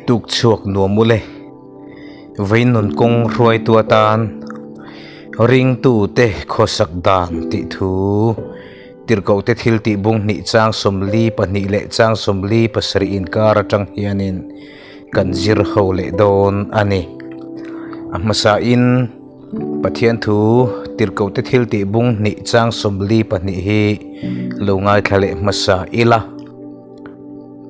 Tuk chhuak nuam ule. Vawiin nun kawng hruaitu atan ringtute khawsak dan tih thu tirhkohte thil tih bung hnih chang 42 leh chang 47 inkar atang hianin kan zir ho leh dawn a ni. A hmasain Pathian thu tirhkohte thil tih bung hnih chang 42 hi lo ngaithla leh hmasa ila.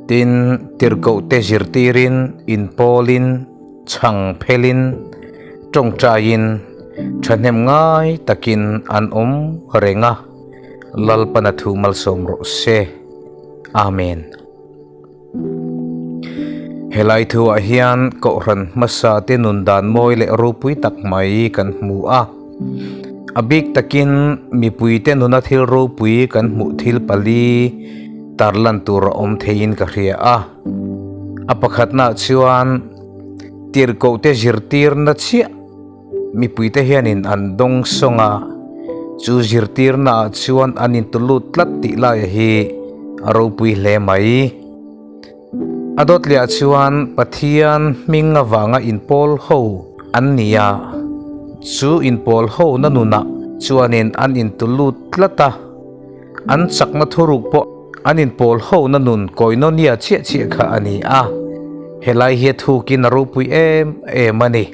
Tin, tirhkohte zirtirin, inpawlin, chhang phelin, tawngtaiin, thahnem ngai takin an awm reng a, Lalpana thu malsawm rawh se. Amen. Helai thuah hian Kohhran hmasa te nun dan mawi leh ropui tak mai kan hmu a. A bik takin mipuite nuna thil ropui kan hmuh thil pali tarlan tur a awm theiin ka hria a. A pakhatnaah chuan tirhkohte zirtirna chiah mipuite hianin an dawng sawng a, chu zirtirnaah chuan an intulut tlat tih laia hi a ropui hle mai. A dawt leh ah chuan Pathian hming avanga inpawl ho an ni a, chu inpawl ho na nunah chuanin an intulut tlat a, an chakna thuruk pawh an inpawl ho na nun koinonia chiah chiah kha a ni a, helai hi a thukin a ropui em em a ni.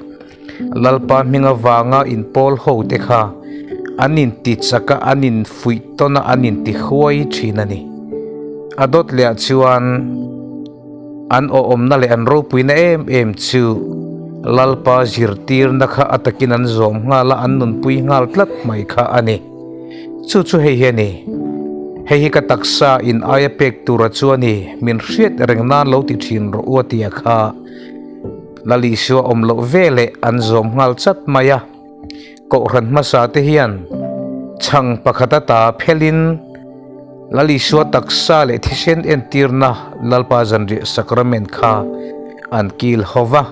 Lalpa hming avanga inpawl ho te kha an inti chak a, an infuih tawn a, an inti huai thin a ni. A dawt leh ah chuan an awhawmna leh an ropuina em em chu Lalpa zirtirna kha a takin an zawm nghal a, an nunpui nghal tlat mai kha a ni. Chu chu hei hi a ni. Hei hi ka taksa in aia pek tura chu a ni, min hriat reng nan lo ti thin rawh u a tia kha. Lal Isua awm loh ve leh an zawm nghal chat mai a. Kohhran hmasa te hian chhang pakhat ata phelin Lal Isua taksa leh thisen entirna Lalpa Zanriah Sacrament kha an kil ho va,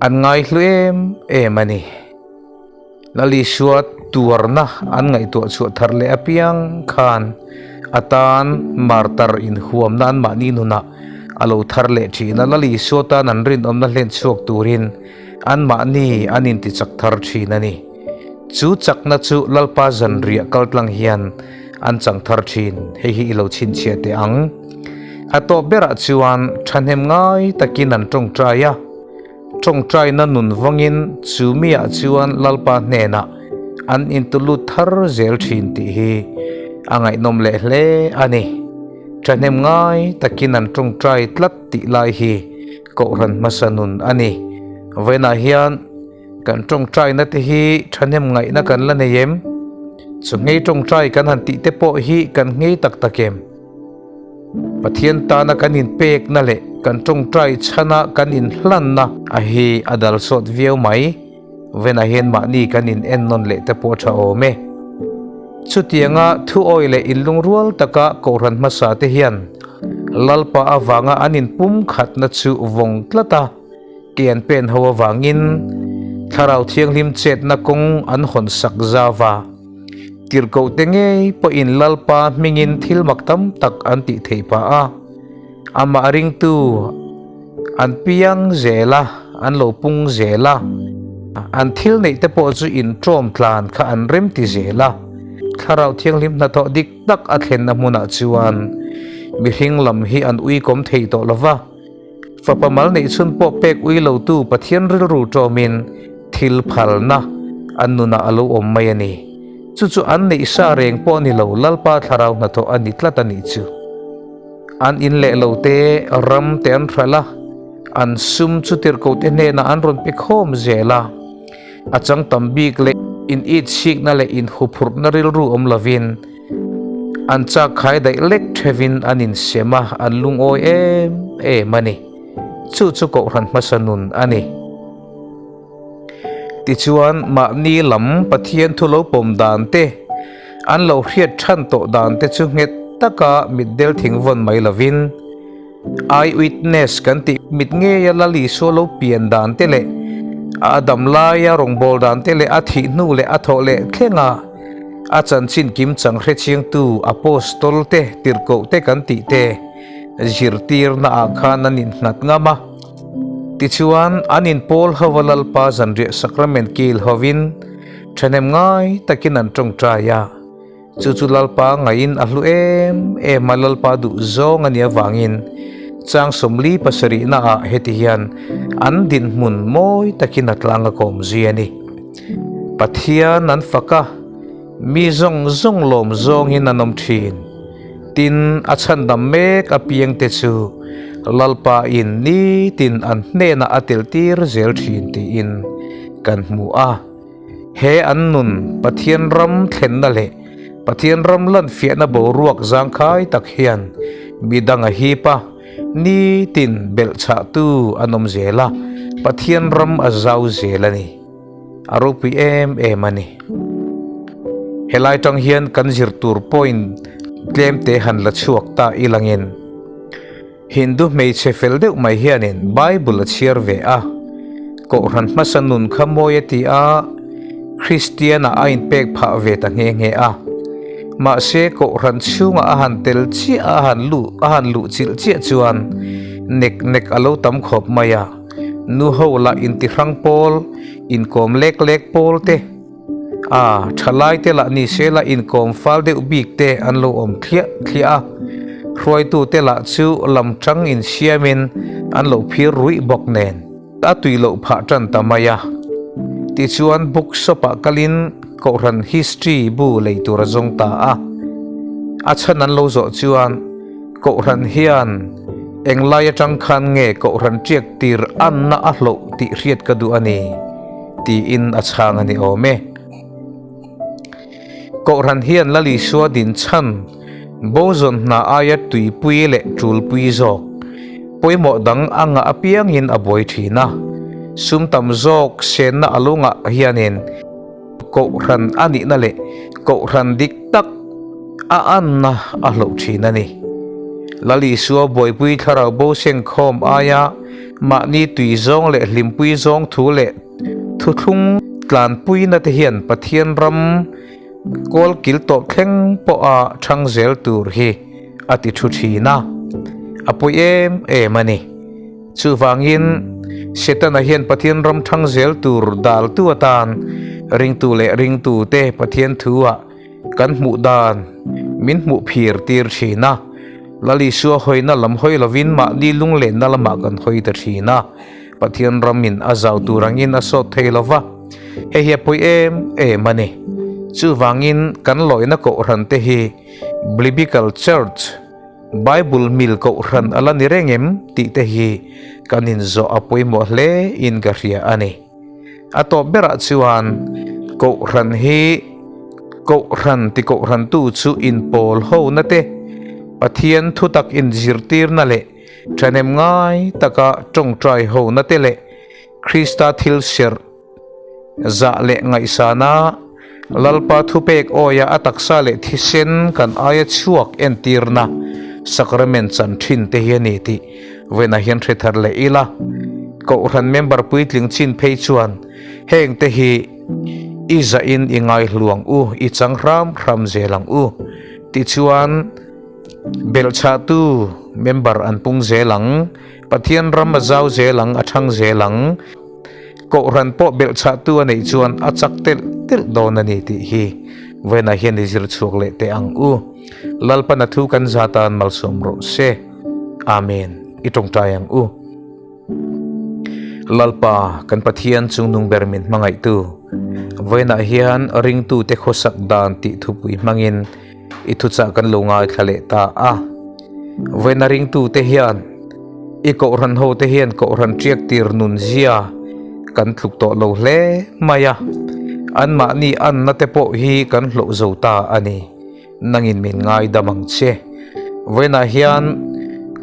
an ngaihlu em em a ni. Lal Isua tuarna an ngaihtuah chhuah thar leh apiang khan a tan martar inhuamna anmahni nunah a lo thar leh thin a. Lal Isua tan an rinawmna hlen chhuak turin anmahni an intichak thar thin a ni. Chu chakna chu Lalpa zanriah kaltlang hian an chang thar thin. Hei hi i lo chhinchhiah teh ang. A tawp berah chuan thahnem ngai takin an tawngtai a. Tawngtaina nun vawngin chu miah chuan Lalpa hnenah an intulut thar zel thin tih hi a ngaihnawm leh hle a ni. Thahnem ngai takin an tawngtai tlat tih lai hi Kohhran hmasa nun a ni. Vawiinah hian kan tawngtaina te hi thahnem ngaihna kan la nei em? Chu nghei tawngtai kan han tih te pawh hi kan nghei tak tak em? Pathian tana kan inpekna leh kan tawngtai chhana kan inhlanna a hi a dal sawt viau mai. Venah hian mahni kan in ennawn leh te pawh a tha awm e. Chutianga thuawi leh inlungrual taka Kohhran hmasa te hian Lalpa avanga an inpumkhatna chu vawng tlat a, ke an pen ho avangin Thlarau Thianghlim chetna kawng an hawn sak zau a. Tirhkohte ngei pawhin Lalpa hmingin thil mak tam tak an tih theih phah a, amah ringtu an piang zel a, an lo pung zel a, an thil neih te pawh chu intawm tlan kha an rem ti zel a. Thlarau Thianghlim hnathawh dik tak a thlenna hmunah chuan mihring lam hi an uikawm thei tawh lo va, fapa mal neih chhun pawh pek ui lotu Pathian rilru tawmin thil phalna an nunah a lo awm mai a ni. Chu chu an neih sa reng pawh ni lo, Lalpa thlarau hnathawh a ni tlat a nih chu. An in leh lo te, ram te an hralh a, an sum chu tirhkohte hnenah an rawn pe khawm zel a. A chang tam bik leh in itchhikna leh inhuphurhna rilru awm lovin an chak khai daih lek thevin an insem a, an lungawi em em a ni. Chu chu Kohhran hmasa nun a ni. Tichuan, mahni lam Pathian thu lo pawm dan te, an lo hriat than tawh dan te chu nghet taka mitdel thing vawn mai lovin, eye witness kan tih mit ngeia Lal Isua lo pian dan te leh a dam laia rawngbâwl dan te leh a thih hnu leh a thawh leh thlenga a chanchin kim chang hre chiangtu Apostol te, tirhkoh te kan tih te zirtirnaah khan an innghat ngam a. Tichuan, an inpawl hova Lalpa zanriah sakramen kil hovin thahnem ngai takin an tawngtai a. Chu chu Lalpa ngaiin a hlu em em a, Lalpa duh zawng a nih avangin chang 47 naah heti hian an dinhmun mawi takin a tlang a kawm zui a ni. Pathian an fak a, mi zawng zawng lawm zawngin an awm thin. Tin, a chhandam mek apiangte chu Lalpa in nitin an hnenah a teltir zel thin tiin kan hmu a. He an nun Pathian ram thlenna leh Pathian ram lanfiahna boruak zangkhai tak hian midang a hip a, nitin belhchhahtu an awm zel a, Pathian ram a zau zel a ni. A ropui em em a ni. Helai tang hian kan zir tur point tlem te han la chhuak ta ilangin Hindu hmeichhe fel deuh mai hianin Bible a chhiar ve a, Kohhran hmasa nun kha mawi a ti a, Kristian-ah a inpek phah ve ta nghe nghe a. Mahse Kohhran chhungah a han tel chiah a, a han luh a han luh chilh chiah chuan nek nek a lo tam khawp mai a. Nu ho lah intihrang pawl, inkawm lek lek pawl te, a thalai te lah ni se lah inkawm fal deuh bik te an lo awm thliah thliah a, hruaitu te lah chu lam tang insiamin an lo phir ruih bawk nen a tui loh phah tan ta mai a. Tichuan bookshop ah kalin Kohhran history bu lei tur a zawng ta a, a chhan an lo zawh chuan, Kohhran hian englai atang khan nge Kohhran tiak tir anna a hloh tih hriat ka duh a ni, tiin a chhang a ni awm e. Kohhran hian Lal Isua din chhan bozawn hna aia tuipui leh tulpui zawk pawimawh dang a ngah apiangin a buai thin a, sum tam zawk senna a lo ngah hianin Kohhran a nihna leh Kohhran dik tak a anna a hloh thin a ni. Lal Isua buaipui thlarau bo sengkhawm aia mahni tui zawng leh hlimpui zawng thu leh thuthlung tlanpuina te hian Pathian ram kawl kil tawp thleng pawha thang zel tur hi a ti thu thin a, a pawi em em a ni. Chuvangin, Setana hian Pathian ram thang zel tur daltu atan ringtu leh ringtute Pathian thu-ah kan hmuh dan min hmuh phir tir thin a. Lal Isua hawina lam hawi lovin mahni lunglenna lamah kan hawi ta thin a. Pathian ramin a zau tur angin a sawt thei lo va, hei hi a pawi em em a ni. Chuvangin, kan lawina kohhrante hi Blibical Church, Bible mil kohhran a la ni reng em tih te hi kan inzawh a pawimawh hle in ka hria a ni. A tawp berah chuan kohhran hi kohhran ti kohhrantu chu inpawl hona te, Pathian thutak inzirtirna leh thahnem ngai taka tawngtai hona te leh Krista thil serh Zah leh ngaihsana Lalpa thupek awia a taksa leh thisen kan aia chhuak entirna sacrament chan thin te hi a ni tih vawiinah hian hre thar leh ila. Kohhran member puitling chin phei chuan heng te hi i zahin i ngaihlu ang u, i chang hram hram zel ang u. Tichuan belhchhahtu member an pung zel ang, Pathian ram a zau zel ang, a thang zel ang. Kohhran pawh belhchhahtu a neih chuan a chak telh telh dawn a ni tih hi vawiinah hian i zir chhuak leh teh ang u. Lalpan a thu kan za tan malsawm rawh se. Amen. I tawngtai ang u. Lalpa, kan Pathian chungnung ber min hmangaihtu, vawiinah hian ringtute khawsak dan tih thupui hmangin i thuchah kan lo ngaithla leh ta a. Vawiina ringtute hian i kohhran hote hian kohhran tiak tir nun zia kan tluk tawh lo hle mai a, anmahni anna te pawh hi kan hloh zo ta a ni. Nangin min ngaidam ang che. Vawiinah hian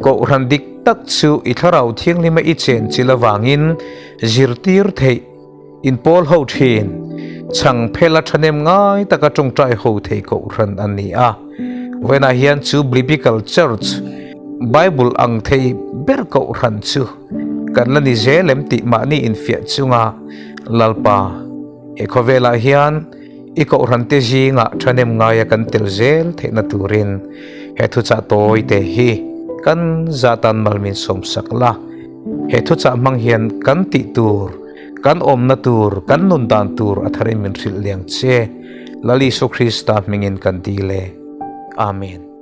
kohhran dik tak chu i thlarau thianghlima i chen chil avangin zirtir theih Inpawl ho thin, chhang phela thahnem ngai taka tawngtai ho thei kohhran an ni a. Vawiinah hian chu Biblical Church, Bible ang thei ber kohhran chu kan la ni zel em tih mahni infiah chunga Lalpa, he khawvelah hian i kohhrante zingah thahnem ngaia kan tel zel theihna turin he thuchah tawi te hi kan zatan mal min sawmsak la. He thuchah hmang hian kan tih tur, kan awmna tur, kan nun dan tur a tharin min hrilh liang che. Lal Isu Krista hmingin kan dil e. Amen.